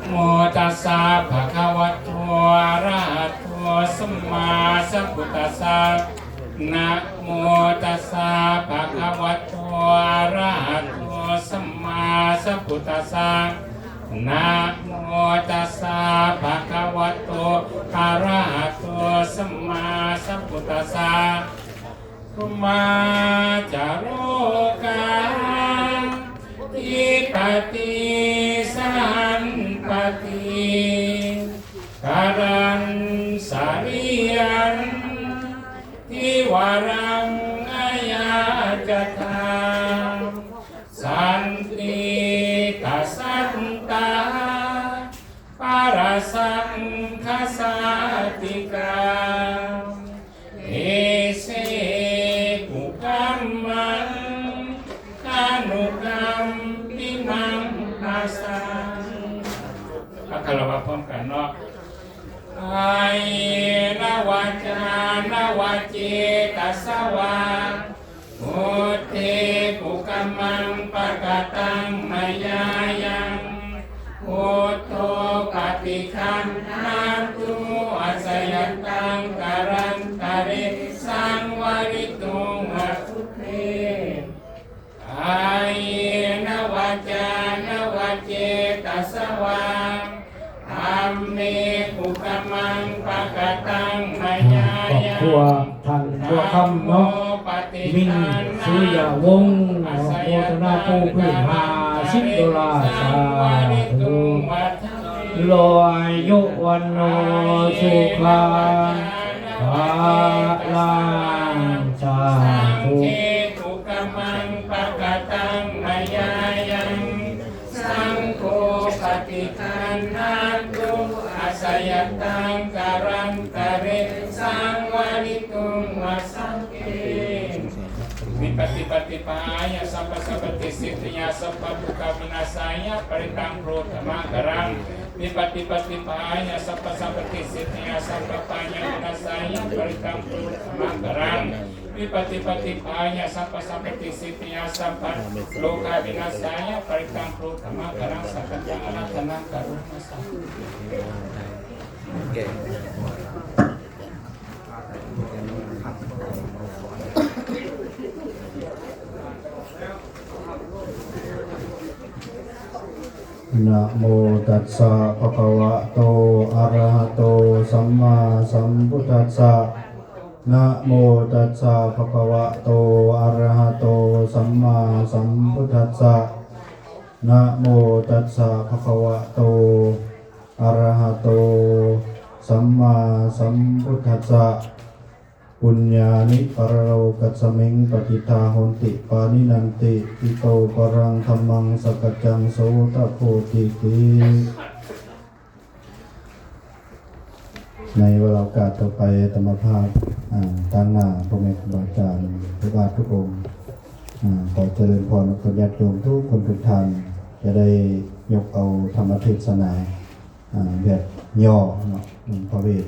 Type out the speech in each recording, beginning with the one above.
โมตัสสะ ภะคะวะโต อะระหะโต สัมมาสัมพุทธัสสะ นะโมตัสสะ ภะคะวะโต อะระหะโต สัมมาสัมพุทธัสสะ นะโมตัสสะ ภะคะวะโต อะระหะโต สัมมาสัมพุทธัสสะ มาจาโรกา ทิปติสันปติ กรัญสริยัง ทิวรังอายาจทา สันติตสันตา ปะระสังคสาติกา เอเส กุกัมมัง อนุกัมปิมัง ปะสัง อักขระวะพร้อมกันเนาะ กายเยนะ วาจานะ วาเจตสะวา พุทเท กุกัมมัง ปะกะตัง มะยายัง พุทโธ ปะติกขันหาตุ อาสะยันตัง กะรันตะเร สังวะริตุง วะ พุทเท กายเยนะ วาจานะ วาเจตสะวา ธัมเม กุกัมมัง ปะกะตัง มะยายัง ຄรอบครัว ທ່ານບົວຄຳເນາະ ມິນ ສຸລິຍະວົງ ອະນຸໂມທະນາປູພື້ນຫ້າສິບໂດລາ ສາທຸ ອາຍຸວັນໂນ ສຸຂັງ ພະລັງ ສາທຸ ກຳມັງ ປະກະຕັງ ມະຍາຍັງ ສັງໂຄ ປະຕິຄັນຫາຕຸ ອາສະຍັນຕັງ ກາລັນຕະເຣ ສັງວາລິຕຸງ ວະສັງເກ ວິປັດຕິປະຕິພາຍະ ສັບພະສັບພັນຕິ ສິດທິຍາ ສັບພະທຸກຂະວິນາສາຍະ ປະລິຕັງ ໂພທະມັງຄະລັງ ວິປັດຕິປະຕິພາຍະ ສັບພະສັບພັນຕິ ສິດທິຍາ ສັບພະພາຍະ ວິນາສາຍະ ປະລິຕັງ ໂພທະມັງຄະລັງ ວິປັດຕິປະຕິພາຍະ ສັບພະສັບພັນຕິ ສິດທິຍາ ສັບພະໂລກາວິນາສາຍະ ປະລິຕັງ ໂພທະມັງຄະລັງ ສັກກະຈັງ ອະລາທະນາ ກະລຸນາ ສາທຸ ນະໂມຕັດສະ ພະຄະວະໂຕ ອະລະຫະໂຕ ສຳມາສຳພຸດທັດສະ ນະໂມຕັດສະ ພະຄະວະໂຕ ອະລະຫະໂຕ ສຳມາສຳພຸດທັດສະ ນະໂມຕັດສະ ພະຄະວະໂຕ ອະລະຫະໂຕ ສຳມາສຳພຸດທັດສະ ປຸນຍານິ ປະລະໂລກັດສະມິງ ປະຕິດຖາໂຫນຕິ ປານິນັນຕິ ອິໂຕ ປະລັງ ທຳມັງ ສັກກະຈັງ ໂສຕະໂພຕິຕິ. ໃນວາລະໂອກາດຕໍ່ໄປ ອາດຕະມາພາບ ອາ ຕາງໜ້າພໍ່ແມ່ຄູບາອາຈານທຸກອາດທຸກອົງ ອາ ຂໍຈະເລີນພອນກັບຍາດໂຍມທຸກຄົນທຸກທ່ານ ຈະໄດ້ຍົກເອົາທຳມະເທດສະໜາ ອາ ແບບຫຍໍ້ເນາະ ເລື່ອງພະເວດ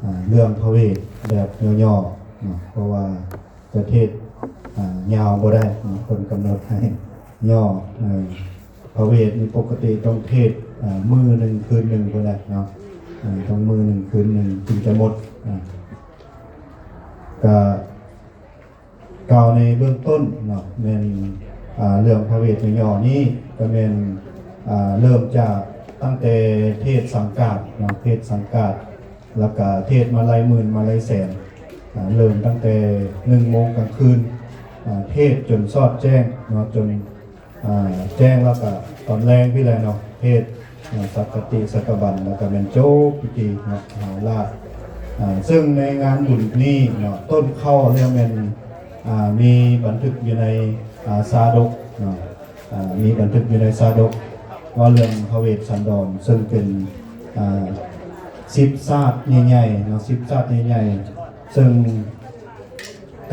ອາ ເລື່ອງພະເວດແບບຫຍໍ້ໆເນາະ ເພາະວ່າຈະເທດ ອາ ຍາວບໍ່ໄດ້ເນາະ ເພິ່ນກຳນົດໃຫ້ຫຍໍ້ ເອີ ພະເວດນີ້ປົກກະຕິຕ້ອງເທດ ອາ ມື້ໜຶ່ງຄືນໜຶ່ງພຸ້ນແຫຼະເນາະ ອາ ຕ້ອງມື້ໜຶ່ງຄືນໜຶ່ງຈຶ່ງຈະໝົດ ອາ ກະ ກ່າວໃນເບື້ອງຕົ້ນເນາະ ແມ່ນ ອາ ເລື່ອງພະເວດຫຍໍ້ໆນີ້ ກະແມ່ນ ອາ ເລີ່ມຈາກຕັ້ງແຕ່ເທດສັງກາດເນາະ ເທດສັງກາດ ແລ້ວກະເທດມາໄລ່ໝື່ນມາໄລ່ແສນ ອາ ເລີ່ມຕັ້ງແຕ່ໜຶ່ງໂມງກາງຄືນ ອາ ເທດຈົນຊອດແຈ້ງເນາະ ຈົນ ອາ ແຈ້ງແລ້ວກະຕອນແລງພີ້ແຫຼະເນາະ ເທດ ອາ ສັກກະຕິສັກກະບັນ ແລ້ວກະແມ່ນຈົບພິທີເນາະ ມະຫາລາດ ອາ ເຊິ່ງໃນງານບຸນນີ້ເນາະ ຕົ້ນເຄົ້າແລ້ວແມ່ນ ອາ ມີບັນທຶກຢູ່ໃນ ອາ ຊາດົກເນາະ ອາ ມີບັນທຶກຢູ່ໃນຊາດົກ ເວົ້າເລື່ອງພະເວດສັນດອນ ເຊິ່ງເປັນ ອາ ສິບຊາດໃຫຍ່ໆເນາະ ສິບຊາດໃຫຍ່ໆ ເຊິ່ງ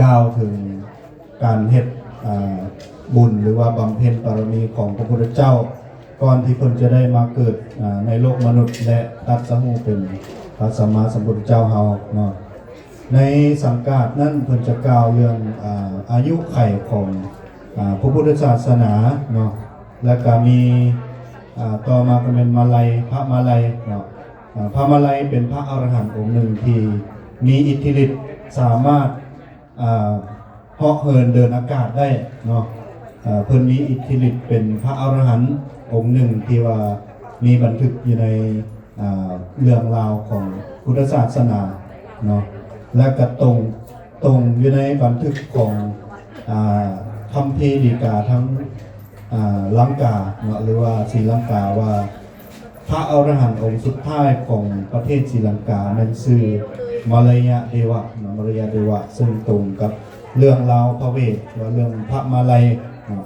ກ່າວເຖິງ ການເຮັດ ອາ ບຸນ ຫຼືວ່າບຳເພັນບາລະມີຂອງພະພຸດທະເຈົ້າ ກ່ອນທີ່ເພິ່ນຈະໄດ້ມາເກີດ ອາ ໃນໂລກມະນຸດ ແລະ ຕັດສະຮູ້ເປັນພະສຳມາສຳພຸດທະເຈົ້າເຮົາເນາະ. ໃນສັງກາດນັ້ນເພິ່ນຈະກ່າວເລື່ອງ ອາ ອາຍຸໄຂຂອງ ອາ ພະພຸດທະສາສະໜາເນາະ ແລະກະມີ ອ່າ ຕໍ່ມາກໍແມ່ນມາໄລ ພະມາໄລເນາະ. ອ່າ ພະມາໄລເປັນພະອະລະຫັນອົງໜຶ່ງທີ່ມີອິດທິລິດ ສາມາດ ອ່າ ເຫາະເຫີນເດີນອາກາດໄດ້ເນາະ. ເອີ ເພິ່ນມີອິດທິລິດເປັນພະອະລະຫັນອົງໜຶ່ງທີ່ວ່າມີບັນທຶກຢູ່ໃນ ອ່າ ເລື່ອງລາວຂອງພຸດທະສາສະໜາເນາະ ແລະກະຕົງ ຕົງຢູ່ໃນບັນທຶກຂອງ ອ່າ ຄຳພີດີກາທາງ ອ່າ ລັງກາເນາະ ຫຼືວ່າສີລັງກາວ່າ ພະອະລະຫັນອົງສຸດທ້າຍຂອງປະເທດສີລັງກາແມ່ນຊື່ມາລະຍະເດວະເນາະ ມາລະຍະເດວະ ເຊິ່ງຕົງກັບເລື່ອງລາວພະເວດ ວ່າເລື່ອງພະມາໄລເນາະ.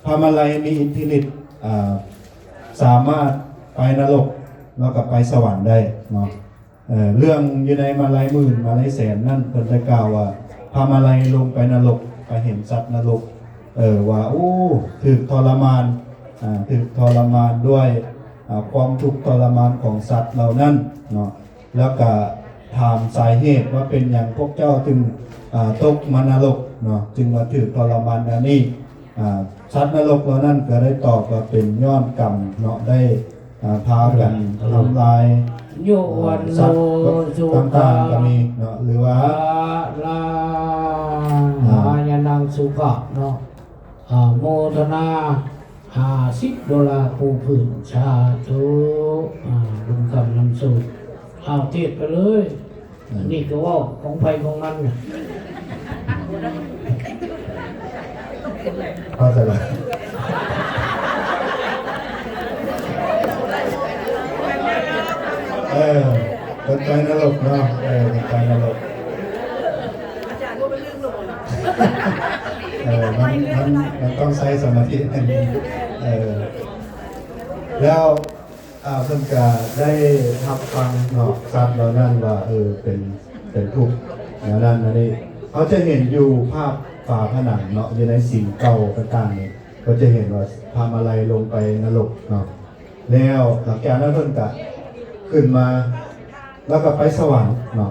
ພະມາໄລມີອິດທິລິດ ອ່າ ສາມາດໄປນະລົກ ແລ້ວກໍໄປສະຫວັນໄດ້ເນາະ. ເອີ ເລື່ອງຢູ່ໃນມາໄລໝື່ນ ມາໄລແສນນັ້ນ ເພິ່ນໄດ້ກ່າວວ່າ ພະມາໄລລົງໄປນະລົກ ໄປເຫັນສັດນະລົກ ເອີ ວ່າ ໂອ້ ຖືກທໍລະມານ ອ່າ ຖືກທໍລະມານດ້ວຍ ອ່າ ຄວາມທຸກທໍລະມານຂອງສັດເຫຼົ່ານັ້ນເນາະ. ແລ້ວກະຖາມສາເຫດວ່າເປັນຫຍັງພວກເຈົ້າຈຶ່ງ ອ່າ ຕົກມານະລົກເນາະ ຈຶ່ງວ່າຖືກທໍລະມານແນວນີ້. ອ່າ ສັດນະລົກເຫຼົ່ານັ້ນກໍໄດ້ຕອບວ່າເປັນຍ້ອນກຳເນາະ ໄດ້ ອ່າ ພາກັນທຳລາຍ ຍ້ອນ ອ່າ ສັດຕ່າງໆກໍມີເນາະ ຫຼືວ່າ ອາ ອາ ຍານັງສຸຂະເນາະ ອາ ໂມທະນາ ຫ້າສິບໂດລາປູພື້ນ ສາທຸ ອາ ບຸນຄຳນຳໂຊກ ເອົາເທດໄປເລີຍ. ອັນນີ້ກໍເວົ້າຂອງໃຜຂອງມັນນະ ເອົາຊະລະ ເອີ ເພິ່ນໄປນະລົກເນາະ ເອີ ເພິ່ນໄປນະລົກ ເອີ ມັນ ມັນ ມັນຕ້ອງໃຊ້ສະມາທິ ເອີ ແລ້ວ ອ່າ ເພິ່ນກະໄດ້ຮັບຟັງເນາະ ສັດເຫຼົ່ານັ້ນວ່າ ເອີ ເປັນ ເປັນທຸກແນວນັ້ນແນວນີ້. ເຮົາຈະເຫັນຢູ່ພາບຝາຜະໜັງເນາະ ຢູ່ໃນສິງເກົ່າຕ່າງໆນີ້ ກໍຈະເຫັນວ່າພະມາໄລລົງໄປນະລົກເນາະ ແລ້ວຫຼັງຈາກນັ້ນເພິ່ນກະຂຶ້ນມາ ແລ້ວກໍໄປສະຫວັນເນາະ.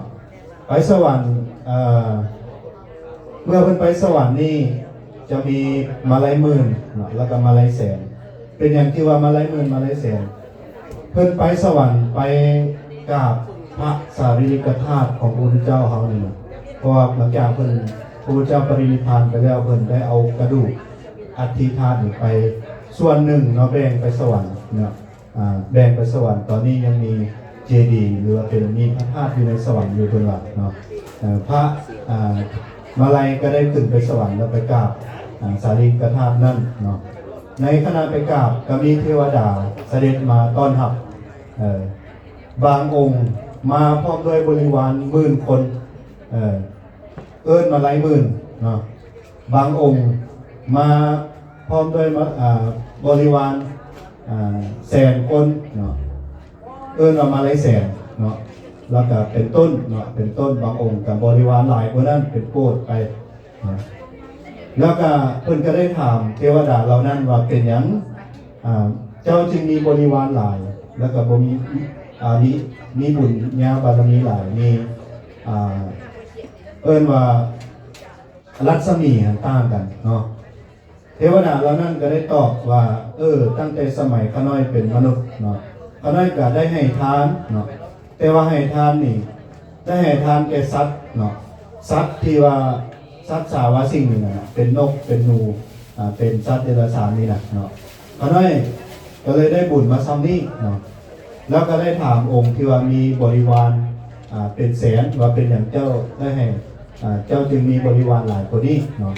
ໄປສະຫວັນ ເອີ ເມື່ອເພິ່ນໄປສະຫວັນນີ້ ຈະມີມາໄລໝື່ນເນາະ ແລ້ວກໍມາໄລແສນ. ເປັນຫຍັງທີ່ວ່າມາໄລໝື່ນ ມາໄລແສນ? ເພິ່ນໄປສະຫວັນ ໄປກາບພະສາລີລິກະທາດຂອງພະພຸດທະເຈົ້າເຮົານີ້ນະ ເພາະວ່າຫຼັງຈາກເພິ່ນ ພະພຸດທະເຈົ້າປະລິນິບພານໄປແລ້ວ ເພິ່ນໄດ້ເອົາກະດູກອັດຖິທາດນີ້ໄປສ່ວນໜຶ່ງເນາະ ແບ່ງໄປສະຫວັນເນາະ. ອ່າ ແບ່ງໄປສະຫວັນ ຕອນນີ້ຍັງມີເຈດີ ຫຼືວ່າເປັນມີພະທາດຢູ່ໃນສະຫວັນຢູ່ ເພິ່ນວ່າເນາະ. ເອີ ພະ ອ່າ ມາໄລກໍໄດ້ຂຶ້ນໄປສະຫວັນ ແລ້ວໄປກາບ ອ່າ ສາລີລິກະທາດນັ້ນເນາະ. ໃນຂະນະໄປກາບ ກໍມີເທວະດາສະເດັດມາຕ້ອນຮັບ ເອີ ບາງອົງມາພ້ອມດ້ວຍບໍລິວານໝື່ນຄົນ ເອີ ເອີ້ນມາໄລໝື່ນເນາະ. ບາງອົງມາພ້ອມດ້ວຍ ອ່າ ບໍລິວານ ອ່າ ແສນຄົນເນາະ ເອີ້ນວ່າມາໄລແສນເນາະ. ແລ້ວກະເປັນຕົ້ນເນາະ ເປັນຕົ້ນ ບາງອົງກະບໍລິວານຫຼາຍກວ່ານັ້ນ ເປັນໂກດໄປເນາະ. ແລ້ວກະເພິ່ນກະໄດ້ຖາມເທວະດາເຫຼົ່ານັ້ນວ່າ ເປັນຫຍັງ ອ່າ ເຈົ້າຈຶ່ງມີບໍລິວານຫຼາຍ ແລ້ວກະບໍ່ມີ ອ່າ ມີ ມີບຸນຍາບາລະມີຫຼາຍ ມີ ອ່າ ເອີ້ນວ່າ ລັດສະໝີຫັ້ນຕ່າງກັນເນາະ. ເທວະດາເຫຼົ່ານັ້ນກໍໄດ້ຕອບວ່າ ເອີ ຕັ້ງແຕ່ສະໄໝຂ້ານ້ອຍເປັນມະນຸດເນາະ ຂ້ານ້ອຍກໍໄດ້ໃຫ້ທານເນາະ ແຕ່ວ່າໃຫ້ທານນີ້ ໄດ້ໃຫ້ທານແກ່ສັດເນາະ ສັດທີ່ວ່າ ສັດສາວາສິ່ງນີ້ນະ ເປັນນົກ ເປັນໜູ ອ່າ ເປັນສັດເດຍລະສານນີ້ນະເນາະ. ຂ້ານ້ອຍກໍເລີຍໄດ້ບຸນມາຊ່ຳນີ້ເນາະ. ແລ້ວກໍໄດ້ຖາມອົງທີ່ວ່າມີບໍລິວານ ອ່າ ເປັນແສນວ່າ ເປັນຫຍັງເຈົ້າໄດ້ໃຫ້ ອ່າ ເຈົ້າຈຶ່ງມີບໍລິວານຫຼາຍກວ່ານີ້ເນາະ.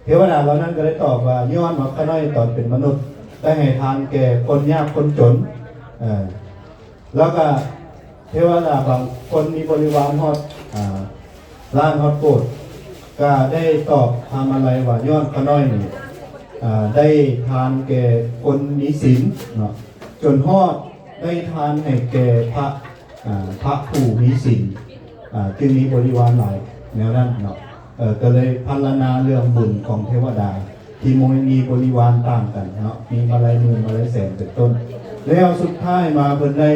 ເທວະດາເຫຼົ່ານັ້ນກໍໄດ້ຕອບວ່າ ຍ້ອນວ່າຂ້ານ້ອຍຕອນເປັນມະນຸດ ໄດ້ໃຫ້ທານແກ່ຄົນຍາກຄົນຈົນ ເອີ ແລ້ວກໍເທວະດາບາງຄົນມີບໍລິວານຮອດ ອ່າ ລ້ານຮອດໂກດ ກໍໄດ້ຕອບພະມາໄລວ່າ ຍ້ອນຂ້ານ້ອຍນີ້ ອ່າ ໄດ້ທານແກ່ຄົນມີສິນເນາະ ຈົນຮອດໄດ້ທານໃຫ້ແກ່ພະ ອ່າ ພະຜູ້ມີສິນ ອ່າ ຈຶ່ງມີບໍລິວານຫຼາຍແນວນັ້ນເນາະ. ເອີ ກໍເລີຍພັນລະນາເລື່ອງບຸນຂອງເທວະດາ ທີ່ມີ ມີບໍລິວານຕ່າງກັນເນາະ ມີມາໄລໝື່ນ ມາໄລແສນ ເປັນຕົ້ນ. ແລ້ວສຸດທ້າຍມາເພິ່ນໄດ້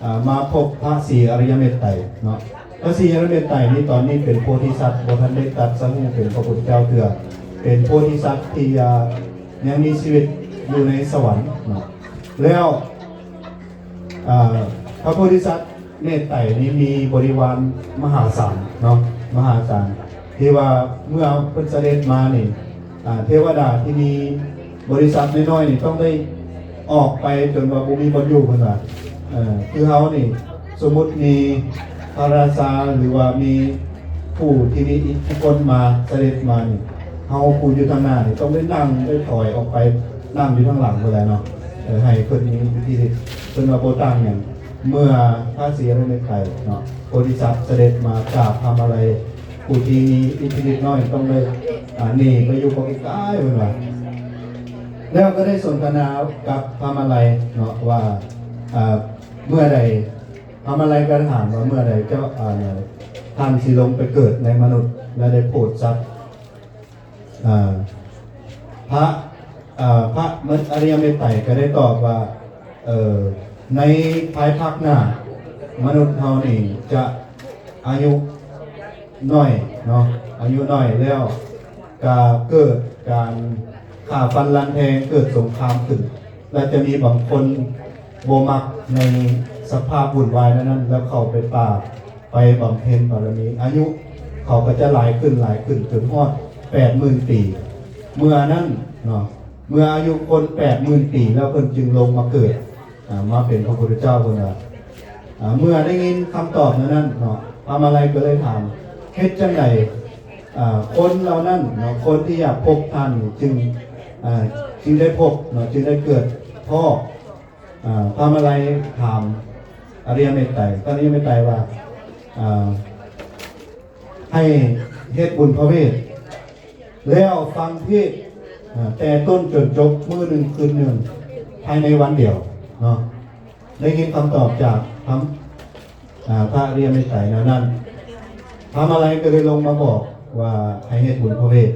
ອ່າ ມາພົບພະສີອະລິຍະເມດໄຕເນາະ. ພະສີອະລິຍະເມດໄຕນີ້ ຕອນນີ້ເປັນໂພທິສັດ ບໍ່ທັນໄດ້ຕັດສະຮູ້ເປັນພະພຸດທະເຈົ້າເທື່ອ ເປັນໂພທິສັດທີ່ ອ່າ ຍັງມີຊີວິດຢູ່ໃນສະຫວັນເນາະ. ແລ້ວ ເອີ ພະໂພທິສັດເມດໄຕນີ້ມີບໍລິວານມະຫາສານເນາະ ມະຫາສານ ທີ່ວ່າເມື່ອເພິ່ນສະເດັດມານີ້ ອາ ເທວະດາທີ່ມີບໍລິສັດນ້ອຍໆນີ້ຕ້ອງໄດ້ອອກໄປຈົນວ່າບໍ່ມີບ່ອນຢູ່ ເພິ່ນວ່າ ເອີ ຄືເຮົານີ້ ສົມມຸດມີພະລາຊາ ຫຼືວ່າມີຜູ້ທີ່ມີອິດທິພົນມາ ສະເດັດມານີ້ ເຮົາຜູ້ຢູ່ທາງໜ້ານີ້ຕ້ອງໄດ້ນັ່ງ ໄດ້ຖອຍອອກໄປນັ່ງຢູ່ທາງຫຼັງພຸ້ນແຫຼະເນາະ ເອີ ໃຫ້ເພິ່ນມີອິດທິລິດ ເພິ່ນວ່າບໍ່ຕ່າງຫຍັງ ເມື່ອພະສີອະລິຍະເມດໄຕເນາະ ໂພທິສັດສະເດັດມາກາບພະມາໄລ ຜູ້ທີ່ມີອິດທິລິດນ້ອຍຕ້ອງໄດ້ ອາ ໜີໄປຢູ່ປະເທດກາຍ ເພິ່ນວ່າ ແລ້ວກໍໄດ້ສົນທະນາກັບພະມາໄລເນາະວ່າ ອາ ເມື່ອໃດ ພະມາໄລກໍຖາມວ່າ ເມື່ອໃດເຈົ້າ ອາ ທ່ານຊິລົງໄປເກີດໃນມະນຸດ ແລະ ໄດ້ໂຜດສັດ ອາ ພະ ອາ ພະອະລິຍະເມດໄຕກໍໄດ້ຕອບວ່າ ເອີ ໃນພາຍພາກໜ້າ ມະນຸດເຮົານີ້ຈະອາຍຸນ້ອຍເນາະ ອາຍຸນ້ອຍແລ້ວກະເກີດການຂ້າຟັນລັນແທງ ເກີດສົງຄາມຂຶ້ນ ແລະ ຈະມີບາງຄົນບໍ່ມັກໃນສະພາບວຸ່ນວາຍນັ້ນໆ ແລ້ວເຂົ້າໄປປ່າ ໄປບຳເພັນບາລະມີ ອາຍຸເຂົາກໍຈະຫຼາຍຂຶ້ນ ຫຼາຍຂຶ້ນ ຈົນຮອດແປດໝື່ນປີ ເມື່ອນັ້ນເນາະ ເມື່ອອາຍຸຄົນແປດໝື່ນປີແລ້ວ ເພິ່ນຈຶ່ງລົງມາເກີດ ອາ ມາເປັນພະພຸດທະເຈົ້າ ເພິ່ນວ່າ ອາ ເມື່ອໄດ້ຍິນຄຳຕອບແນວນັ້ນເນາະ ພະມາໄລກໍເລີຍຖາມ ເຮັດຈັ່ງໃດ ອາ ຄົນເຫຼົ່ານັ້ນເນາະ ຄົນທີ່ຢາກພົບທ່ານຈຶ່ງ ອາ ຈຶ່ງໄດ້ພົບເນາະ ຈຶ່ງໄດ້ເກີດພໍ້ ອາ ພະມາໄລຖາມອະລິຍະເມດໄຕ ພະອະລິຍະເມດໄຕວ່າ ອາ ໃຫ້ເຮັດບຸນພະເວດ ແລ້ວຟັງເທດ ອາ ແຕ່ຕົ້ນຈົນຈົບ ມື້ໜຶ່ງຄືນໜຶ່ງ ພາຍໃນວັນດຽວເນາະ ໄດ້ຍິນຄຳຕອບຈາກພະ ອາ ພະອະລິຍະເມດໄຕແນວນັ້ນ ພະມາໄລກໍເລີຍລົງມາບອກວ່າ ໃຫ້ເຮັດບຸນພະເວດ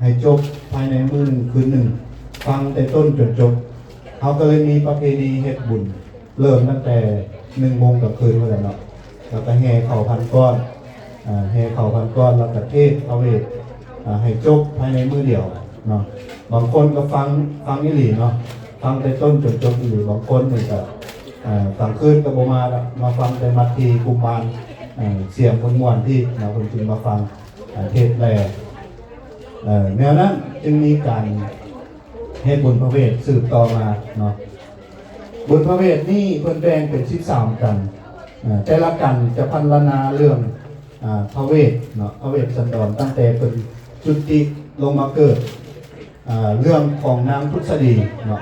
ໃຫ້ຈົບພາຍໃນມື້ໜຶ່ງຄືນໜຶ່ງ ຟັງແຕ່ຕົ້ນຈົນຈົບ ເຮົາກໍເລີຍມີປະເພນີເຮັດບຸນ ເລີ່ມຕັ້ງແຕ່ໜຶ່ງໂມງກາງຄືນພຸ້ນແຫຼະເນາະ ແລ້ວກໍແຫ່ເຂົ້າພັນກ້ອນ ອາ ແຫ່ເຂົ້າພັນກ້ອນ ແລ້ວກໍເທດພະເວດ ອາ ໃຫ້ຈົບພາຍໃນມື້ດຽວເນາະ ບາງຄົນກໍຟັງ ຟັງອີ່ຫຼີເນາະ ຟັງແຕ່ຕົ້ນຈົນຈົບອີ່ຫຼີ ບາງຄົນນີ້ກໍ ອາ ກາງຄືນກໍບໍ່ມາລະ ມາຟັງແຕ່ມັດທີກຸມມານ ອາ ສຽງມ່ວນໆທີ່ເນາະ ເພິ່ນຈຶ່ງມາຟັງ ອາ ເທດແລ ເອີ ແນວນັ້ນຈຶ່ງມີການເຮັດບຸນພະເວດສືບຕໍ່ມາເນາະ ບຸນພະເວດນີ້ເພິ່ນແບ່ງເປັນສິບສາມກັນ ເອີ ແຕ່ລະກັນຈະພັນລະນາເລື່ອງ ອາ ພະເວດເນາະ ພະເວດສັນດອນ ຕັ້ງແຕ່ເພິ່ນຈຸຕິລົງມາເກີດ ອາ ເລື່ອງຂອງນາງພຸດສະດີເນາະ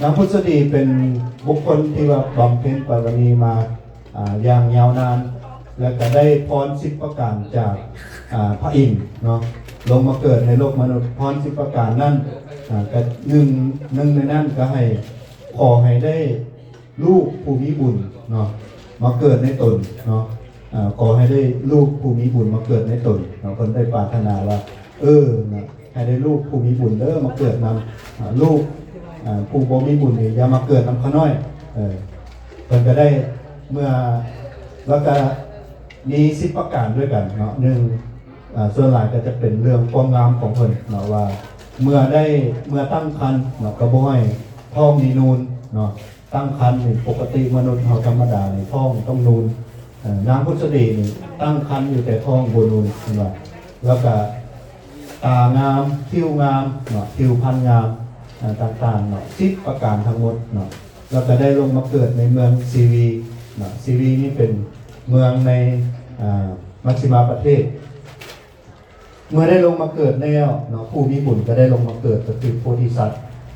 ນາງພຸດສະດີເປັນບຸກຄົນທີ່ວ່າບຳເພັນບາລະມີມາ ອາ ຢ່າງຍາວນານ ແລະ ກໍໄດ້ພອນສິບປະການຈາກ ອາ ພະອິນເນາະ ລົງມາເກີດໃນໂລກມະນຸດ ພອນສິບປະການນັ້ນ ອາ ກໍໜຶ່ງ ໜຶ່ງໃນນັ້ນກໍໃຫ້ ຂໍໃຫ້ໄດ້ລູກຜູ້ມີບຸນເນາະ ມາເກີດໃນຕົນເນາະ ອາ ຂໍໃຫ້ໄດ້ລູກຜູ້ມີບຸນມາເກີດໃນຕົນເນາະ ເພິ່ນໄດ້ປາດຖະໜາວ່າ ເອີ ນະ ໃຫ້ໄດ້ລູກຜູ້ມີບຸນເດີມາເກີດນຳ ອາ ລູກ ອາ ຜູ້ບໍ່ມີບຸນນີ້ຢ່າມາເກີດນຳຂ້ານ້ອຍ ເອີ ເພິ່ນກໍໄດ້ເມື່ອ ແລ້ວກໍມີສິບປະການດ້ວຍກັນເນາະ ໜຶ່ງ ອາ ສ່ວນຫຼາຍກໍຈະເປັນເລື່ອງຄວາມງາມຂອງເພິ່ນເນາະ ວ່າເມື່ອໄດ້ ເມື່ອຕັ້ງຄັນເນາະ ກໍບໍ່ໃຫ້ທ້ອງນີ້ນູນເນາະ ຕັ້ງຄັນນີ້ປົກກະຕິມະນຸດເຮົາທຳມະດານີ້ທ້ອງຕ້ອງນູນ ເອີ ນາງພຸດສະດີນີ້ຕັ້ງຄັນຢູ່ແຕ່ທ້ອງບໍ່ນູນເພິ່ນວ່າ ແລ້ວກະຕາງາມ ຄິ້ວງາມເນາະ ຜິວພັນງາມ ເອີ ຕ່າງໆເນາະ ສິບປະການທັງໝົດເນາະ ແລ້ວກະໄດ້ລົງມາເກີດໃນເມືອງຊີວີເນາະ ຊີວີນີ້ເປັນເມືອງໃນ ອາ ມັດຊິມາປະເທດ ເມື່ອໄດ້ລົງມາເກີດແລ້ວເນາະ ຜູ້ມີບຸນກໍໄດ້ລົງມາເກີດ ກໍຄືໂພທິສັດ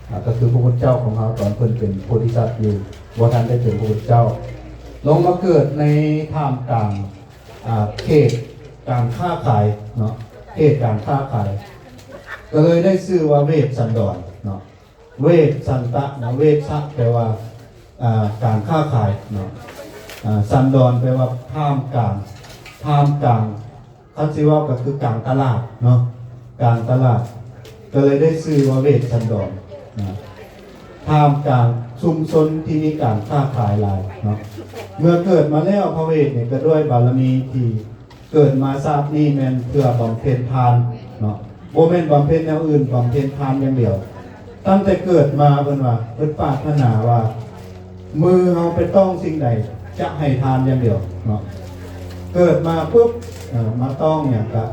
ອາ ກໍຄືພະພຸດທະເຈົ້າຂອງເຮົາ ຕອນເພິ່ນເປັນໂພທິສັດຢູ່ ບໍ່ທັນໄດ້ເປັນພະພຸດທະເຈົ້າ ລົງມາເກີດໃນທ່າມກາງ ອາ ເຂດການຄ້າຂາຍເນາະ ເຂດການຄ້າຂາຍ ກໍເລີຍໄດ້ຊື່ວ່າເວດສັນດອນເນາະ ເວດສັນຕະນະ ເວຊະແປວ່າ ອາ ການຄ້າຂາຍເນາະ ອາ ສັນດອນແປວ່າທ່າມກາງ ທ່າມກາງ ຄັນຊິເວົ້າກໍຄືກາງຕະຫຼາດເນາະ ກາງຕະຫຼາດ ກໍເລີຍໄດ້ຊື່ວ່າເວດສັນດອນນະ ທ່າມກາງຊຸມຊົນທີ່ມີການຄ້າຂາຍຫຼາຍເນາະ ເມື່ອເກີດມາແລ້ວພະເວດນີ້ກໍດ້ວຍບາລະມີທີ່ເກີດມາຊາດນີ້ແມ່ນເພື່ອບຳເພັນທານເນາະ ບໍ່ແມ່ນບຳເພັນແນວອື່ນ ບຳເພັນທານຢ່າງດຽວ ຕັ້ງແຕ່ເກີດມາເພິ່ນວ່າ ເພິ່ນປາດຖະໜາວ່າ ມືເຮົາໄປຕ້ອງສິ່ງໃດ ຈະໃຫ້ທານຢ່າງດຽວເນາະ. ເກີດມາປຸບ ເອີ ມາຕ້ອງຫຍັງກະ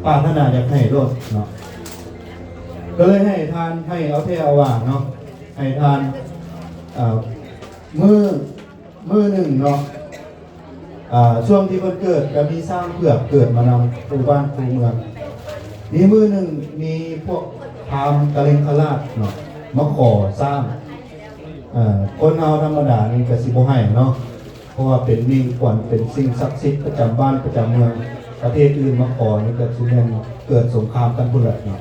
ປາດຖະໜາຢາກໃຫ້ໂລດເນາະ. ກໍເລີຍໃຫ້ທານ ໃຫ້ເອົາແທ້ເອົາວ່າເນາະ ໃຫ້ທານ ເອີ ມື້ ມື້ໜຶ່ງເນາະ ອາ ຊ່ວງທີ່ເພິ່ນເກີດ ກໍມີຊ້າງເຜືອກເກີດມານຳຄູ່ບ້ານຄູ່ເມືອງ. ມີມື້ໜຶ່ງ ມີພວກພາມກະເລັງຄະລາດເນາະ ມາຂໍຊ້າງ. ເອີ ຄົນເຮົາທຳມະດານີ້ກໍຊິບໍ່ໃຫ້ເນາະ ເພາະວ່າເປັນມິ່ງຂວັນ ເປັນສິ່ງສັກສິດປະຈຳບ້ານປະຈຳເມືອງ. ປະເທດອື່ນມາຂໍນີ້ກໍຊິແມ່ນເກີດສົງຄາມກັນພຸ້ນແຫຼະເນາະ.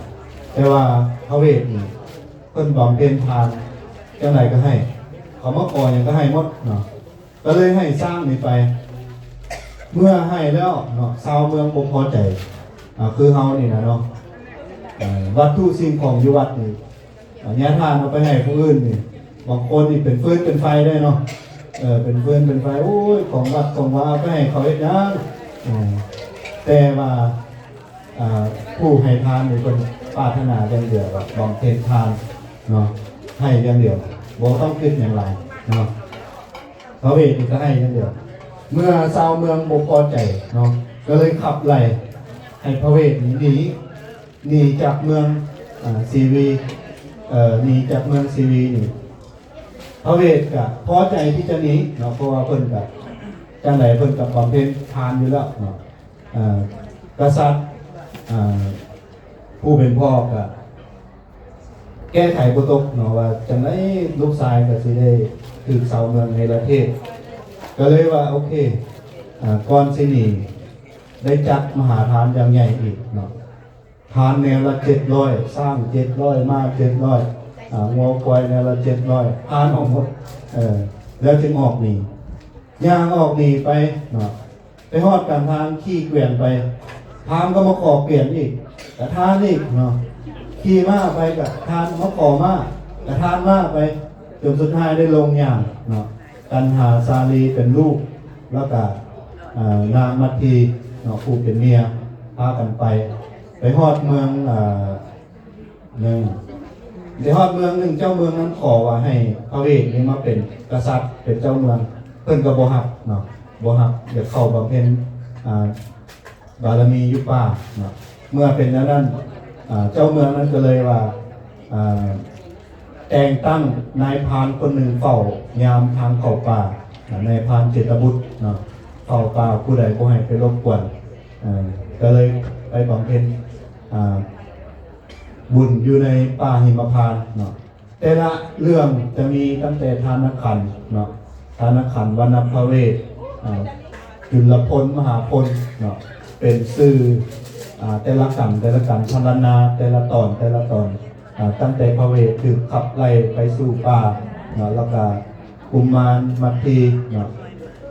ແຕ່ວ່າພະເວດນີ້ ເພິ່ນບຳເພັນທານຈັ່ງໃດກໍໃຫ້ ເຂົາມາຂໍຫຍັງກໍໃຫ້ໝົດເນາະ. ກໍເລີຍໃຫ້ຊ້າງນີ້ໄປ. ເມື່ອໃຫ້ແລ້ວເນາະ ຊາວເມືອງບໍ່ພໍໃຈ ອາ ຄືເຮົານີ້ນະເນາະ ເອີ ວັດຖຸສິ່ງຂອງຢູ່ວັດນີ້ ອາ ຍາທານເອົາໄປໃຫ້ຜູ້ອື່ນນີ້ ບາງຄົນນີ້ເປັນຟືນເປັນໄຟໄດ້ເນາະ ເອີ ເປັນຟືນເປັນໄຟ ໂອ້ຍ ຂອງວັດຂອງວາ ເອົາໄປໃຫ້ເຂົາເຮັດຫຍັງ? ເອີ ແຕ່ວ່າ ອາ ຜູ້ໃຫ້ທານນີ້ເພິ່ນປາດຖະໜາຢ່າງດຽວ ບຳເພັນທານເນາະ ໃຫ້ຢ່າງດຽວ ບໍ່ຕ້ອງຄິດຫຍັງຫຼາຍເນາະ. ພະເວດນີ້ກໍໃຫ້ຢ່າງດຽວ. ເມື່ອຊາວເມືອງບໍ່ພໍໃຈເນາະ ກໍເລີຍຂັບໄລ່ໃຫ້ພະເວດນີ້ໜີ ໜີຈາກເມືອງ ອາ ຊີວີ ເອີ ໜີຈາກເມືອງຊີວີນີ້ ພະເວດກໍພໍໃຈທີ່ຈະໜີເນາະ ເພາະວ່າເພິ່ນກໍ ຈັ່ງໃດເພິ່ນກໍບຳເພັນທານຢູ່ແລ້ວເນາະ. ເອີ ກະສັດ ເອີ ຜູ້ເປັນພໍ່ກໍແກ້ໄຂບໍ່ຕົກເນາະ ວ່າຈັ່ງໃດລູກຊາຍກໍຊິໄດ້ຖືກຊາວເມືອງເນລະເທດ ກໍເລີຍວ່າ ໂອເຄ ອາ ກ່ອນຊິໜີ ໄດ້ຈັດມະຫາທານຢ່າງໃຫຍ່ອີກເນາະ. ທານແນວລະເຈັດຮ້ອຍ ຊ້າງເຈັດຮ້ອຍ ມ້າເຈັດຮ້ອຍ ອາ ງົວຄວາຍແນວລະເຈັດຮ້ອຍ ທານອອກໝົດ ເອີ ແລ້ວຈຶ່ງອອກໜີ ຍ່າງອອກໜີໄປເນາະ. ໄປຮອດກາງທາງຂີ່ແກວ່ງໄປ ພາມກໍມາຂໍແກວ່ງອີກ ກະທານອີກເນາະ. ຂີ່ມ້າໄປກະທານ ມາຂໍມ້າ ກະທານມ້າໄປ ຈົນສຸດທ້າຍໄດ້ລົງຍ່າງເນາະ. ກັນຫາສາລີເປັນລູກ ແລ້ວກະ ເອີ ນາງມັດທີເນາະ ຜູ້ເປັນເມຍ ພາກັນໄປ ໄປຮອດເມືອງ ເອີ ໜຶ່ງ ໄປຮອດເມືອງໜຶ່ງ ເຈົ້າເມືອງນັ້ນຂໍວ່າໃຫ້ພະເວດນີ້ມາເປັນກະສັດ ເປັນເຈົ້າເມືອງ ເພິ່ນກໍບໍ່ຮັບເນາະ ບໍ່ຮັບ ຢາກເຂົ້າບຳເພັນ ອາ ບາລະມີຢູ່ປ່າເນາະ. ເມື່ອເປັນແນວນັ້ນ ອາ ເຈົ້າເມືອງນັ້ນກໍເລີຍວ່າ ອາ ແຕ່ງຕັ້ງນາຍພານຄົນໜຶ່ງເຝົ້າຍາມທາງເຂົ້າປ່າ ນາຍພານເຈດຕະບຸດເນາະ ເຝົ້າປ່າ ຜູ້ໃດບໍ່ໃຫ້ໄປລົບກວນ ເອີ ກໍເລີຍໄປບຳເພັນ ອາ ບຸນຢູ່ໃນປ່າຫິມະພານເນາະ. ແຕ່ລະເລື່ອງຈະມີຕັ້ງແຕ່ທານນະຂັນເນາະ ທານນະຂັນ ວັນນະພະເວດ ອາ ຈຸນລະພົນ ມະຫາພົນເນາະ ເປັນຊື່ ອາ ແຕ່ລະກັນ ແຕ່ລະກັນ ພັນລະນາ ແຕ່ລະຕອນ ແຕ່ລະຕອນ ອາ ຕັ້ງແຕ່ພະເວດຖືກຂັບໄລ່ໄປສູ່ປ່າເນາະ ແລ້ວກະ ກຸມມານມັດທີເນາະ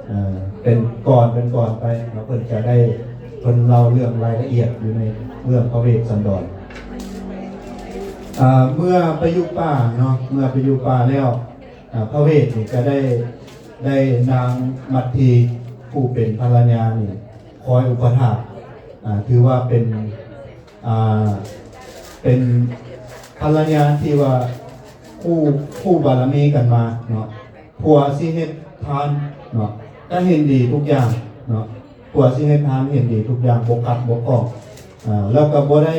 ເອີ ເປັນກ່ອນເປັນກ່ອນໄປເນາະ ເພິ່ນຈະໄດ້ ເພິ່ນເລົ່າເລື່ອງລາຍລະອຽດຢູ່ໃນເລື່ອງພະເວດສັນດອນ. ອາ ເມື່ອໄປຢູ່ປ່າເນາະ ເມື່ອໄປຢູ່ປ່າແລ້ວ ອາ ພະເວດນີ້ກໍໄດ້ ໄດ້ນາງມັດທີຜູ້ເປັນພັນລະຍານີ້ຄອຍອຸປະຖາກ ອາ ຖືວ່າເປັນ ອາ ເປັນພັນລະຍາທີ່ວ່າຄູ່ ຄູ່ບາລະມີກັນມາເນາະ. ຜົວຊິເຮັດທານເນາະ ກໍເຫັນດີທຸກຢ່າງເນາະ ຜົວຊິເຮັດທານເຫັນດີທຸກຢ່າງ ບໍ່ຂັດບໍ່ຂ້ອງ ອາ ແລ້ວກໍບໍ່ໄດ້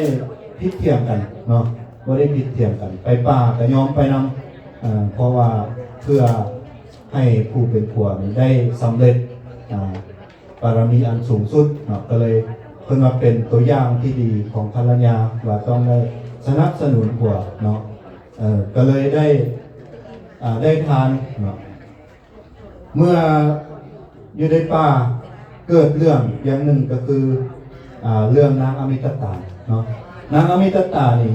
ຜິດຖຽງກັນເນາະ ບໍ່ໄດ້ຜິດຖຽງກັນ ໄປປ່າກໍຍອມໄປນຳ ອາ ເພາະວ່າເພື່ອໃຫ້ຜູ້ເປັນຜົວນີ້ໄດ້ສຳເລັດ ອາ ບາລະມີອັນສູງສຸດເນາະ ກໍເລີຍເພິ່ນວ່າເປັນຕົວຢ່າງທີ່ດີຂອງພັນລະຍາ ວ່າຕ້ອງໄດ້ສະໜັບສະໜູນຜົວເນາະ ເອີ ກໍເລີຍໄດ້ ອາ ໄດ້ທານເນາະ. ເມື່ອຢູ່ໃນປ່າເກີດເລື່ອງຢ່າງໜຶ່ງກໍຄື ອາ ເລື່ອງນາງອະມິຕະຕາເນາະ ນາງອະມິຕະຕານີ້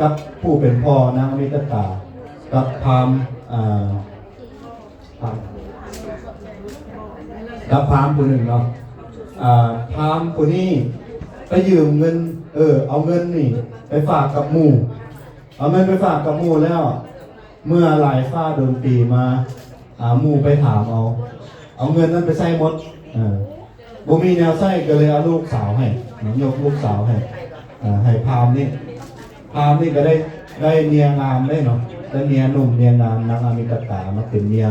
ກັບຜູ້ເປັນພໍ່ນາງອະມິຕະຕາ ກັບພາມ ອາ ພາມ ກັບພາມຜູ້ໜຶ່ງເນາະ ອາ ພາມຜູ້ນີ້ໄປຢືມເງິນ ເອີ ເອົາເງິນນີ້ໄປຝາກກັບໝູ່ ເອົາເງິນໄປຝາກກັບໝູ່ແລ້ວ ເມື່ອຫຼາຍຟ້າດົນປີມາ ອາ ໝູ່ໄປຖາມເອົາ ເອົາເງິນນັ້ນໄປໃຊ້ໝົດ ເອີ ບໍ່ມີແນວໃຊ້ ກໍເລີຍເອົາລູກສາວໃຫ້ເນາະ ຍົກລູກສາວໃຫ້ ເອີ ໃຫ້ພາມນີ້ ພາມນີ້ກໍໄດ້ ໄດ້ເມຍງາມເດ້ເນາະ ໄດ້ເມຍໜຸ່ມເມຍງາມ ນາງອາມິຕະຕາມາເປັນເມຍ.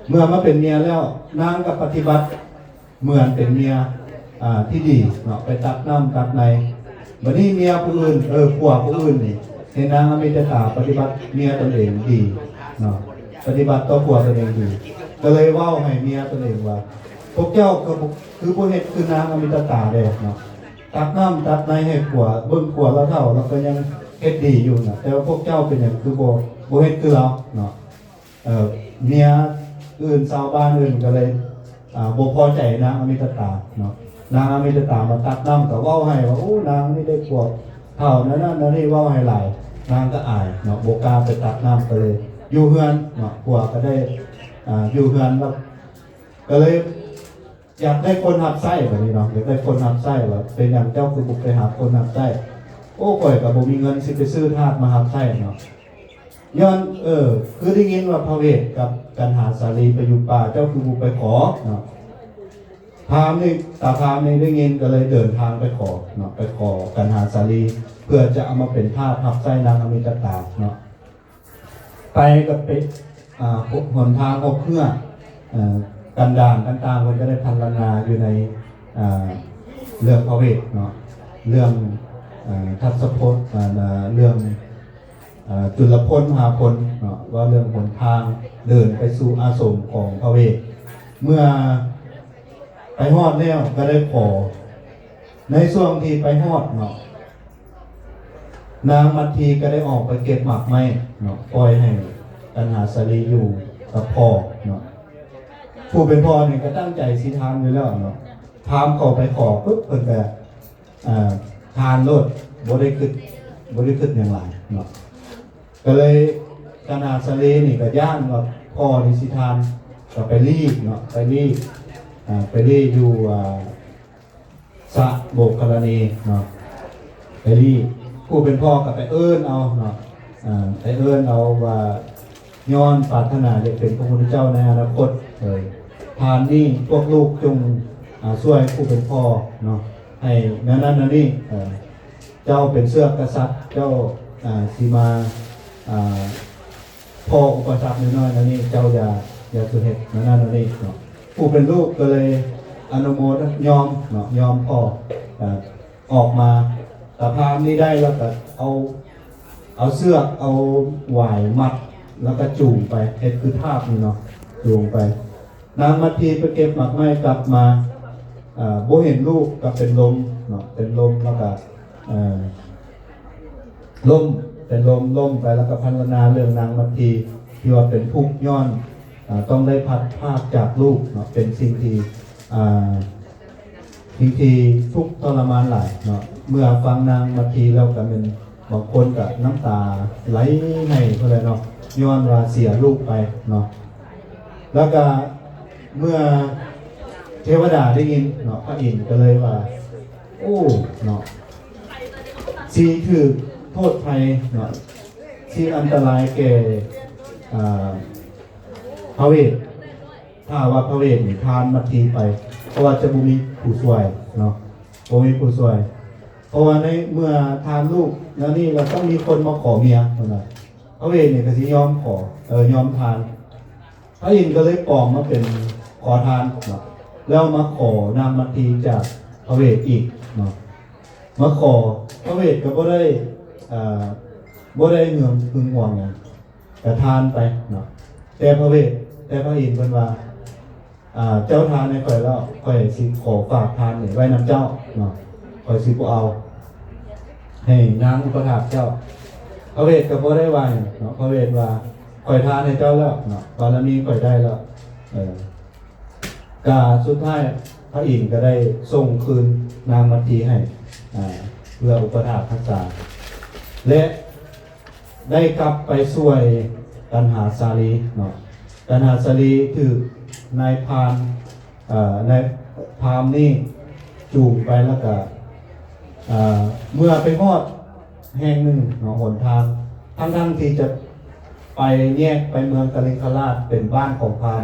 ເມື່ອມາເປັນເມຍແລ້ວ ນາງກໍປະຕິບັດເໝືອນເປັນເມຍ ອ່າ ທີ່ດີເນາະ ໄປຕັກນ້ຳຕັກໃນ. ບັດນີ້ເມຍຜູ້ອື່ນ ເອີ ຜົວຜູ້ອື່ນນີ້ ເຫັນນາງອາມິຕະຕາປະຕິບັດເມຍຕົນເອງດີເນາະ ປະຕິບັດຕໍ່ຜົວຕົນເອງດີ ກໍເລີຍເວົ້າໃຫ້ເມຍຕົນເອງວ່າ ພວກເຈົ້າຄື ຄືບໍ່ເຮັດຄືນາງອາມິຕະຕາແດ່ເນາະ ຕັກນ້ຳຕັກໃນໃຫ້ຜົວ ເບິ່ງຜົວລາວເຖົ້າ ລາວກໍຍັງເຮັດດີຢູ່ນະ ແຕ່ວ່າພວກເຈົ້າເປັນຫຍັງຄືບໍ່ ບໍ່ເຮັດຄືລາວເນາະ. ເອີ ເມຍອື່ນ ຊາວບ້ານອື່ນກໍເລີຍ ອ່າ ບໍ່ພໍໃຈນາງອາມິຕະຕາເນາະ. ນາງອາມິຕະຕາມາຕັກນ້ຳກໍເວົ້າໃຫ້ວ່າ ໂອ້ ນາງນີ້ໄດ້ຜົວເຖົ້ານັ້ນນັ້ນນີ້ ເວົ້າໃຫ້ຫຼາຍ ນາງກໍອາຍເນາະ ບໍ່ກ້າໄປຕັກນ້ຳ ກໍເລີຍຢູ່ເຮືອນເນາະ ຜົວກໍໄດ້ ອ່າ ຢູ່ເຮືອນ ແລ້ວກໍເລີຍ ຢາກໄດ້ຄົນຮັບໃຊ້ບາດນີ້ເນາະ ຢາກໄດ້ຄົນຮັບໃຊ້ ວ່າເປັນຫຍັງເຈົ້າຄືບໍ່ໄປຫາຄົນຮັບໃຊ້? ໂອ້ ຂ້ອຍກໍບໍ່ມີເງິນຊິໄປຊື້ທາດມາຮັບໃຊ້ເນາະ. ຍ້ອນ ເອີ ຄືໄດ້ຍິນວ່າພະເວດກັບກັນຫາສາລີໄປຢູ່ປ່າ ເຈົ້າຄືບໍ່ໄປຂໍເນາະ. ພາມນີ້ ຕາພາມນີ້ໄດ້ຍິນກໍເລີຍເດີນທາງໄປຂໍເນາະ ໄປຂໍກັນຫາສາລີ ເພື່ອຈະເອົາມາເປັນທາດຮັບໃຊ້ນາງອາມິຕະຕາເນາະ. ໄປກໍໄປ ອ່າ ຫົນທາງຫົກເຮື້ອ ເອີ ກັນດານຕ່າງໆ ເພິ່ນກໍໄດ້ພັນລະນາຢູ່ໃນ ອ່າ ເລື່ອງພະເວດເນາະ ເລື່ອງ ເອີ ທັດສະພົດ ອ່າ ເລື່ອງ ເອີ ຈຸລະພົນ ມະຫາພົນເນາະ ເວົ້າເລື່ອງຫົນທາງເດີນໄປສູ່ອາສົມຂອງພະເວດ. ເມື່ອ ໄປຮອດແລ້ວກໍໄດ້ຂໍ. ໃນຊ່ວງທີ່ໄປຮອດເນາະ ນາງມັດທີກໍໄດ້ອອກໄປເກັບໝາກໄມ້ເນາະ ປ່ອຍໃຫ້ກັນຫາສາລີຢູ່ກັບພໍ່ເນາະ. ຜູ້ເປັນພໍ່ນີ້ກໍຕັ້ງໃຈຊິທານຢູ່ແລ້ວເນາະ ພາມເຂົ້າໄປຂໍປຶບ ເພິ່ນກໍ ເອີ ທານໂລດ ບໍ່ໄດ້ຄິດ ບໍ່ໄດ້ຄິດຫຍັງຫຼາຍເນາະ. ກໍເລີຍກັນຫາສາລີນີ້ກໍຢ້ານວ່າພໍ່ນີ້ຊິທານ ກໍໄປລີ້ເນາະ ໄປລີ້ ອ່າ ໄປລີ້ຢູ່ ອ່າ ສະໂບກຄະລະນີເນາະ ໄປລີ້. ຜູ້ເປັນພໍ່ກໍໄປເອີ້ນເອົາເນາະ ອ່າ ໄປເອີ້ນເອົາວ່າ ຍ້ອນປາດຖະໜາຢາກເປັນພະພຸດທະເຈົ້າໃນອະນາຄົດ ເອີ ທ່ານນີ້ພວກລູກຈົ່ງ ອ່າ ຊ່ວຍຜູ້ເປັນພໍ່ເນາະ ໃຫ້ແນວນັ້ນແນວນີ້ ເອີ ເຈົ້າເປັນເຊື້ອກະສັດ ເຈົ້າ ອ່າ ຊິມາ ອ່າ ພໍອຸປະສັກນ້ອຍໆ ແນວນີ້ ເຈົ້າຢ່າ ຢ່າສູ່ເຮັດແນວນັ້ນແນວນີ້ເນາະ. ຜູ້ເປັນລູກກໍເລີຍອະນຸໂມຍອມເນາະ ຍອມພໍ່ ອ່າ ອອກມາ. ຕາພາມນີ້ໄດ້ແລ້ວກໍເອົາ ເອົາເຊືອກ ເອົາຫວາຍມັດ ແລ້ວກໍຈູງໄປ ເຮັດຄືທາດນີ້ເນາະ ຈູງໄປ. ນາງມັດທີໄປເກັບໝາກໄມ້ກັບມາ ເອີ ບໍ່ເຫັນລູກ ກໍເປັນລົມເນາະ ເປັນລົມ ແລ້ວກໍ ເອີ ລົ້ມ ເປັນລົມ ລົ້ມໄປ ແລ້ວກໍພັນລະນາເລື່ອງນາງມັດທີ ທີ່ວ່າເປັນທຸກຍ້ອນ ເອີ ຕ້ອງໄດ້ພັດພາກຈາກລູກເນາະ ເປັນສິ່ງທີ່ ອ່າ ສິ່ງທີ່ທຸກທໍລະມານຫຼາຍເນາະ. ເມື່ອຟັງນາງມັດທີແລ້ວກໍແມ່ນ ບາງຄົນກໍນ້ຳຕາໄຫຼໃຫ້ພຸ້ນແຫຼະເນາະ ຍ້ອນວ່າເສຍລູກໄປເນາະ. ແລ້ວກໍເມື່ອເທວະດາໄດ້ຍິນເນາະ ພະອິນກໍເລີຍວ່າ ໂອ້ ເນາະ ຊິຖືກໂທດໄພເນາະ ຊິອັນຕະລາຍແກ່ ອ່າ ພະເວດ ຖ້າວ່າພະເວດນີ້ທານມັດທີໄປ ເພາະວ່າຈະບໍ່ມີຜູ້ຊ່ວຍເນາະ ບໍ່ມີຜູ້ຊ່ວຍ. ເພາະວ່າໃນເມື່ອທານລູກແນວນີ້ ລະຕ້ອງມີຄົນມາຂໍເມຍ ເພິ່ນວ່າ ພະເວດນີ້ກໍຊິຍອມຂໍ ເອີ ຍອມທານ. ພະອິນກໍເລີຍປອມມາເປັນຂໍທານເນາະ ແລ້ວມາຂໍນາງມັດທີຈາກພະເວດອີກເນາະ ມາຂໍ. ພະເວດກໍບໍ່ໄດ້ ເອີ ບໍ່ໄດ້ຫຶງ ຫຶງຫວງຫຍັງ ກໍທານໄປເນາະ. ແຕ່ພະເວດ ແຕ່ພະອິນເພິ່ນວ່າ ອ່າ ເຈົ້າທານໃຫ້ຂ້ອຍແລ້ວ ຂ້ອຍຊິຂໍຝາກທານນີ້ໄວ້ນຳເຈົ້າເນາະ ຂ້ອຍຊິບໍ່ເອົາໃຫ້ນາງອຸປະຖາກເຈົ້າ. ພະເວດກໍບໍ່ໄດ້ວ່າຫຍັງເນາະ ພະເວດວ່າ ຂ້ອຍທານໃຫ້ເຈົ້າແລ້ວເນາະ ບາລະມີຂ້ອຍໄດ້ແລ້ວ ເອີ ກະສຸດທ້າຍພະອິນກໍໄດ້ສົ່ງຄືນນາງມັດທີໃຫ້ ອ່າ ເພື່ອອຸປະຖາກຮັກສາ ແລະ ໄດ້ກັບໄປຊ່ວຍກັນຫາສາລີເນາະ. ກັນຫາສາລີຖືກນາຍພານ ເອີ ນາຍພານນີ້ຈູງໄປ ແລ້ວກະ ເອີ ເມື່ອໄປຮອດແຫ່ງໜຶ່ງເນາະ ຫົນທາງ ທັງໆທີ່ຈະໄປແຍກໄປເມືອງກະລິງຄະລາດ ເປັນບ້ານຂອງພານ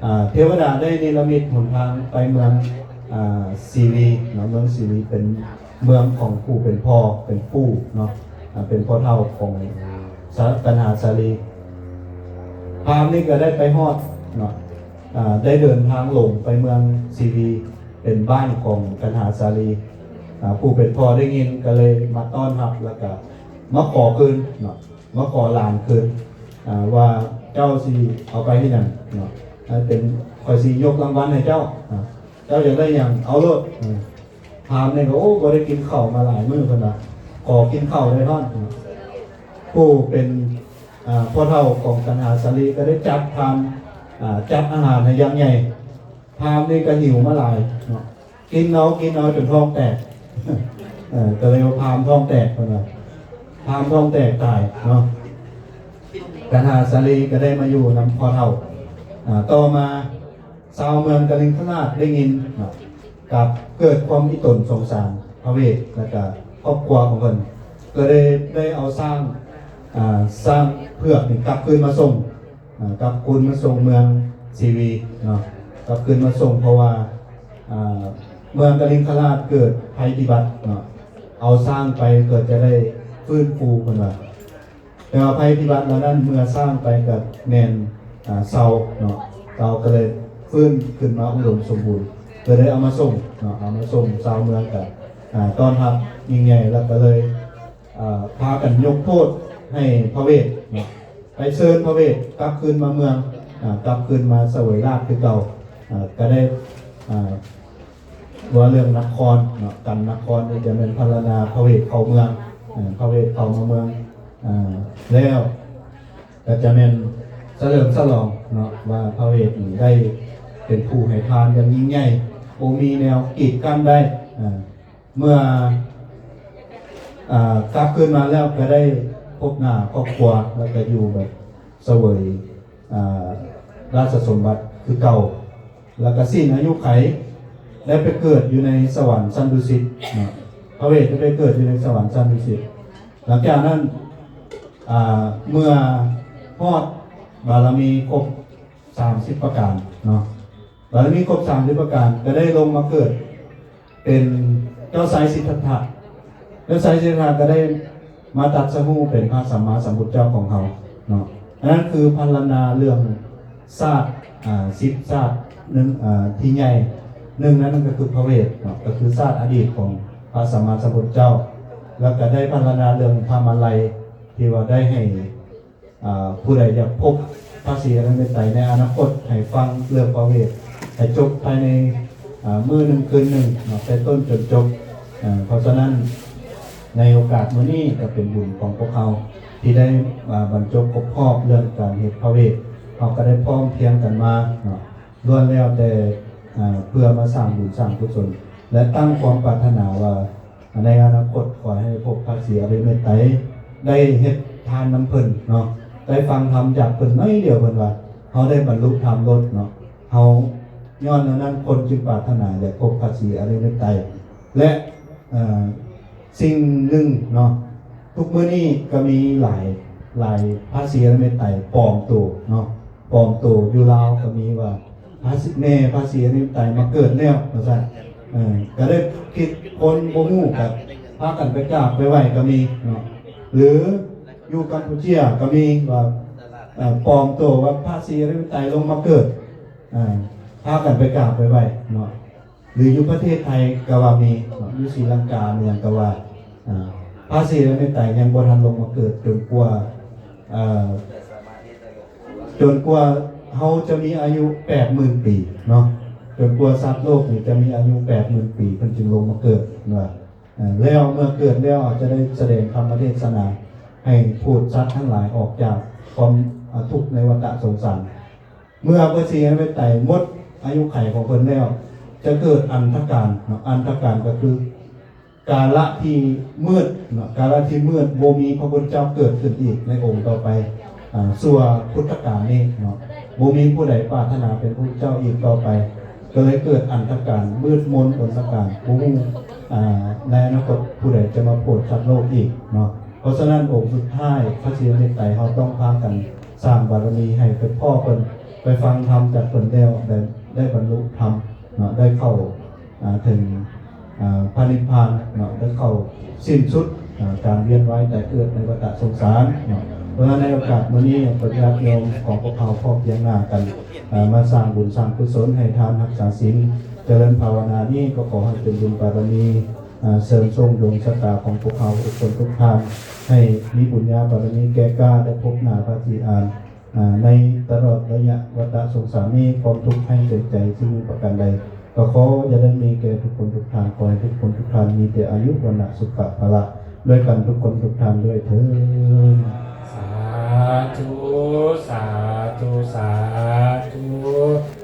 ເອີ ເທວະດາໄດ້ເນລະມິດຫົນທາງໄປເມືອງ ເອີ ສີລີເນາະ ເມືອງສີລີເປັນ ເມືອງຂອງຜູ້ເປັນພໍ່ເປັນປູ່ເນາະ. ອ່າ ເປັນພໍ່ເຖົ້າຂອງສະ ກັນຫາສາລີ. ພາມນີ້ກໍໄດ້ໄປຮອດເນາະ ອ່າ ໄດ້ເດີນທາງລົງໄປເມືອງຊີວີ ເປັນບ້ານຂອງກັນຫາສາລີ. ອ່າ ຜູ້ເປັນພໍ່ໄດ້ຍິນກໍເລີຍມາຕ້ອນຮັບ ແລ້ວກໍມາຂໍຄືນເນາະ ມາຂໍຫຼານຄືນ ອ່າ ວ່າເຈົ້າຊິເອົາໄປເຮັດຫຍັງເນາະ ໃຫ້ເປັນ ຂ້ອຍຊິຍົກລາງວັນໃຫ້ເຈົ້າ ອ່າ ເຈົ້າຢາກໄດ້ຫຍັງເອົາໂລດ. ອ່າ ພາມນີ້ກໍ ໂອ້ ບໍ່ໄດ້ກິນເຂົ້າມາຫຼາຍມື້ ເພິ່ນວ່າ ຂໍກິນເຂົ້າໄດ້ທ່ອນ. ຜູ້ເປັນ ອ່າ ພໍ່ເຖົ້າຂອງກັນຫາສາລີກໍໄດ້ຈັດພາມ ອ່າ ຈັດອາຫານໃຫ້ຢ່າງໃຫຍ່. ພາມນີ້ກໍຫິວມາຫຼາຍເນາະ ກິນເອົາ ກິນເອົາຈົນທ້ອງແຕກ. ເອີ ກໍເລີຍວ່າພາມທ້ອງແຕກ ເພິ່ນວ່າ ພາມທ້ອງແຕກຕາຍເນາະ. ກັນຫາສາລີກໍໄດ້ມາຢູ່ນຳພໍ່ເຖົ້າ. ອ່າ ຕໍ່ມາ ຊາວເມືອງກະລິງຄະລາດໄດ້ຍິນເນາະ ກໍເກີດຄວາມອີ່ຕົນສົງສານພະເວດ ແລ້ວກະຄອບຄົວຂອງເພິ່ນ ກໍໄດ້ ໄດ້ເອົາຊ້າງ ອ່າ ຊ້າງເຜືອກນີ້ກັບຄືນມາສົ່ງ ອ່າ ກັບຄືນມາສົ່ງເມືອງຊີວີເນາະ ກັບຄືນມາສົ່ງ ເພາະວ່າ ອ່າ ເມືອງກະລິງຄະລາດເກີດໄພພິບັດເນາະ ເອົາຊ້າງໄປເພື່ອຈະໄດ້ຟື້ນຟູ ເພິ່ນວ່າ. ແຕ່ວ່າໄພພິບັດເຫຼົ່ານັ້ນ ເມື່ອຊ້າງໄປກໍແມ່ນ ອ່າ ເຊົາເນາະ ເຊົາກໍເລີຍຟື້ນຂຶ້ນມາອຸດົມສົມບູນ ກໍເລີຍເອົາມາສົ່ງເນາະ ເອົາມາສົ່ງ ຊາວເມືອງກໍ ອ່າ ຕ້ອນຮັບຍິ່ງໃຫຍ່ ແລ້ວກໍເລີຍ ອ່າ ພາກັນຍົກໂທດໃຫ້ພະເວດເນາະ ໄປເຊີນພະເວດກັບຄືນມາເມືອງ ອ່າ ກັບຄືນມາສະເຫວີຍລາດຄືເກົ່າ. ອ່າ ກໍໄດ້ ອ່າ ວ່າເລື່ອງນະຄອນເນາະ ກັນນະຄອນນີ້ຈະແມ່ນພັນລະນາພະເວດເຂົ້າເມືອງ ເອີ ພະເວດເຂົ້າມາເມືອງ ເອີ ແລ້ວກໍຈະແມ່ນສະເຫຼີມສະຫຼອງເນາະ ວ່າພະເວດນີ້ໄດ້ເປັນຜູ້ໃຫ້ທານຢ່າງຍິ່ງໃຫຍ່ ບໍ່ມີແນວກີດກັ້ນໄດ້. ເອີ ເມື່ອ ອ່າ ກັບຄືນມາແລ້ວກໍໄດ້ພົບໜ້າຄອບຄົວ ແລ້ວກໍຢູ່ແບບສະເຫວີຍ ອ່າ ລາຊະສົມບັດຄືເກົ່າ ແລ້ວກໍສິ້ນອາຍຸໄຂ ໄດ້ໄປເກີດຢູ່ໃນສະຫວັນຊັ້ນດຸສິດເນາະ ພະເວດໄດ້ໄປເກີດຢູ່ໃນສະຫວັນຊັ້ນດຸສິດ. ຫຼັງຈາກນັ້ນ ອ່າ ເມື່ອຮອດບາລະມີຄົບສາມສິບປະການເນາະ ບາລະມີຄົບສາມສິບປະການ ກໍໄດ້ລົງມາເກີດເປັນເຈົ້າຊາຍສິດທັດຖະ ເຈົ້າຊາຍສິດທັດຖະກໍໄດ້ມາຕັດສະຮູ້ເປັນພະສຳມາສຳພຸດທະເຈົ້າຂອງເຮົາເນາະ. ອັນນັ້ນຄືພັນລະນາເລື່ອງຊາດ ອ່າ ສິບຊາດໜຶ່ງ ອ່າ ທີ່ໃຫຍ່ໜຶ່ງນັ້ນກໍຄືພະເວດເນາະ ກໍຄືຊາດອະດີດຂອງພະສຳມາສຳພຸດທະເຈົ້າ ແລ້ວກໍໄດ້ພັນລະນາເລື່ອງພະມາໄລທີ່ວ່າໄດ້ໃຫ້ ອ່າ ຜູ້ໃດຢາກພົບພະສີອະລິເມດໄຕໃນອະນາຄົດ ໃຫ້ຟັງເລື່ອງພະເວດໃຫ້ຈົບພາຍໃນ ອ່າ ມື້ໜຶ່ງຄືນໜຶ່ງເນາະ ແຕ່ຕົ້ນຈົນຈົບ. ເອີ ເພາະສະນັ້ນ ໃນໂອກາດມື້ນີ້ກໍເປັນບຸນຂອງພວກເຮົາທີ່ໄດ້ ອ່າ ບັນຈົບຄົບຮອບເລື່ອງການເຮັດພະເວດ ເຮົາກໍໄດ້ພ້ອມພຽງກັນມາເນາະ ລ້ວນແລ້ວແຕ່ ອ່າ ເພື່ອມາສ້າງບຸນສ້າງກຸສົນ ແລະ ຕັ້ງຄວາມປາດຖະໜາວ່າ ໃນອະນາຄົດຂໍໃຫ້ພົບພະສີອະລິເມດໄຕ ໄດ້ເຮັດທານນຳເພິ່ນເນາະ ໄດ້ຟັງທຳຈາກເພິ່ນໜ້ອຍດຽວ ເພິ່ນວ່າເຮົາໄດ້ບັນລຸທຳໂລດເນາະ ເຮົາ ຍ້ອນອັນນັ້ນຄົນຈຶ່ງປາດຖະໜາຢາກພົບພະສີອະລິເມດໄຕ ແລະ ເອີ ສິ່ງໜຶ່ງເນາະ ທຸກມື້ນີ້ກໍມີຫຼາຍ ຫຼາຍພະສີອະລິເມດໄຕປອມໂຕເນາະ ປອມໂຕ ຢູ່ລາວກໍມີວ່າ ພະສີ ແມ່ພະສີອະລິໄຕມາເກີດແລ້ວວ່າຊັ້ນ ເອີ ກໍໄດ້ຜິດຄົນບໍ່ຮູ້ ກໍພາກັນໄປກາບໄປໄຫວ້ກໍມີເນາະ ຫຼືຢູ່ກຳປູເຈຍກໍມີວ່າ ເອີ ປອມໂຕວ່າພະສີອະລິໄຕລົງມາເກີດ ເອີ ພາກັນໄປກາບໄປໄຫວ້ເນາະ ຫຼືຢູ່ປະເທດໄທກໍວ່າມີເນາະ ຢູ່ສີລັງກາມີຫຍັງກໍວ່າ ເອີ ພະສີອະລິໄຕຍັງບໍ່ທັນລົງມາເກີດຈົນກວ່າ ເອີ ຈົນກວ່າເຮົາຈະມີອາຍຸແປດໝື່ນປີເນາະ ຈົນກວ່າສັດໂລກນີ້ຈະມີອາຍຸແປດໝື່ນປີ ເພິ່ນຈຶ່ງລົງມາເກີດວ່າ ເອີ ແລ້ວເມື່ອເກີດແລ້ວອາດຈະໄດ້ສະແດງທຳມະເທດສະໜາ ໃຫ້ພູດສັດທັງຫຼາຍອອກຈາກຄວາມ ອາ ທຸກໃນວັດຕະສົງສານ. ເມື່ອພະສີອະລິໄຕໝົດອາຍຸໄຂຂອງເພິ່ນແລ້ວ ຈະເກີດອັນທະການເນາະ ອັນທະການກໍຄື ກາລະທີ່ມືດເນາະ ກາລະທີ່ມືດ ບໍ່ມີພະພຸດທະເຈົ້າເກີດຂຶ້ນອີກໃນອົງຕໍ່ໄປ ອ່າ ຊົ່ວພຸດທະການນີ້ເນາະ ບໍ່ມີຜູ້ໃດປາດຖະໜາເປັນພະພຸດທະເຈົ້າອີກຕໍ່ໄປ ກໍເລີຍເກີດອັນທະການ ມືດມົນອົນທະການ ບໍ່ຮູ້ ອ່າ ໃນອະນາຄົດຜູ້ໃດຈະມາໂຜດສັດໂລກອີກເນາະ. ເພາະສະນັ້ນ ອົງສຸດທ້າຍ ພະສີອະລິໄຕ ເຮົາຕ້ອງພາກັນສ້າງບາລະມີໃຫ້ໄປພໍ້ເພິ່ນ ໄປຟັງທຳຈາກເພິ່ນແລ້ວ ໄດ້ ໄດ້ບັນລຸທຳເນາະ ໄດ້ເຂົ້າ ອ່າ ເຖິງ ອ່າ ພະນິບພານເນາະ ໄດ້ເຂົ້າສິ້ນສຸດ ອ່າ ການວຽນວ່າຍຕາຍເກີດໃນວັດຕະສົງສານເນາະ. ເພາະສະນັ້ນໃນໂອກາດມື້ນີ້ ຍາດໂຍມຂອງພວກເຮົາພ້ອມພຽງໜ້າກັນ ອ່າ ມາສ້າງບຸນສ້າງກຸສົນ ໃຫ້ທານ ຮັກສາສິນ ຈະເລີນພາວະນານີ້ ກໍຂໍໃຫ້ເປັນບຸນບາລະມີ ອ່າ ເສີມສົ່ງດວງຊະຕາຂອງພວກເຮົາທຸກຄົນທຸກທ່ານ ໃຫ້ມີບຸນຍາບາລະມີແກ່ກ້າ ໄດ້ພົບໜ້າພະສີອານ ອ່າ ໃນຕະຫຼອດໄລຍະວັດຕະສົງສານນີ້ ຄວາມທຸກໄຮ້ເຕັມໃຈສິ່ງໜຶ່ງປະການໃດ ກໍຂໍຢ່າໄດ້ມີແກ່ທຸກຄົນທຸກທ່ານ, ຂໍໃຫ້ທຸກຄົນທຸກທ່ານມີແຕ່ອາຍຸ ວັນນະ ສຸຂະ ພະລະ ດ້ວຍກັນທຸກຄົນທຸກທ່ານດ້ວຍເທີ້ນ. ສາທຸ ສາທຸ ສາທຸ.